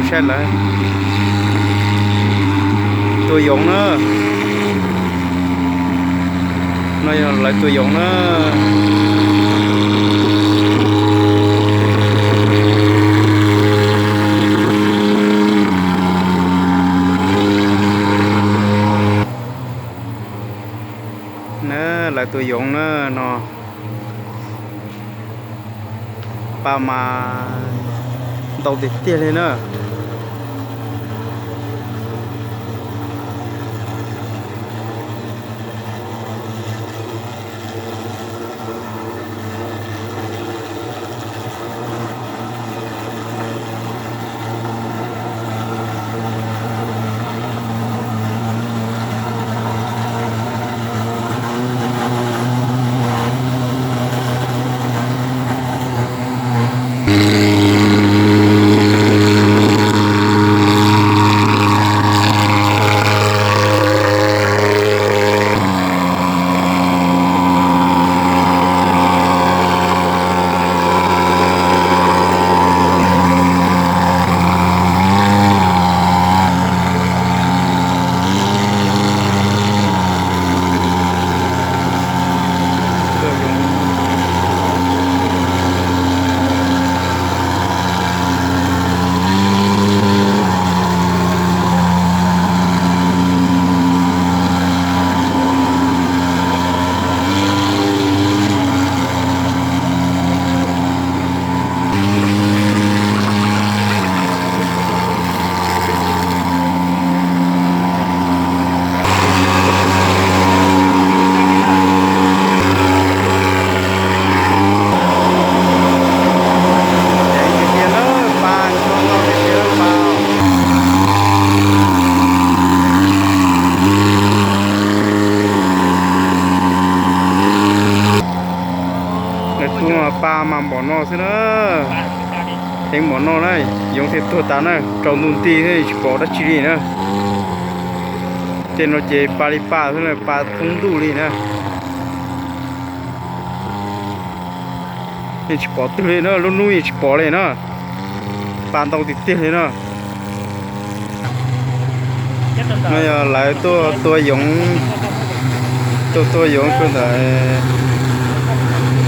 Saib lawv tua yoov na. No yog lawv tua yoov na. Na, lawv tua yoov na no. Pa mas ntau tiag tiag li na. Lawv tua mas pa mas npaum no xwb na. Heev npaum no na, yoov thiaj tuag tas na, rau ntuj nti xwb tsis pom dab tsi li na. Tej no ces pa li pa xwb na, pa thoob ntuj li na. Yeej tsis pom twg li na, lub hnub yeej tsis pom li na. Pa ntau tiag tiag li na. No yog lawv tuaj tua yoov, tuaj tua yoov rau ntawm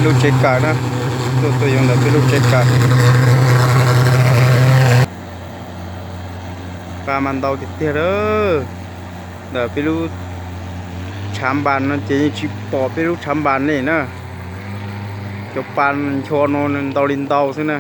lub tsev kawm na, tuaj tua yoov ntawm peb lub tsev kawm. Pa mas ntau tiag tiag lawm. Ntawm peb lub tshav npas no ces yeej tsis pom peb lub tshav npas li na. Cov pa ncho no ntau li ntau xwb na.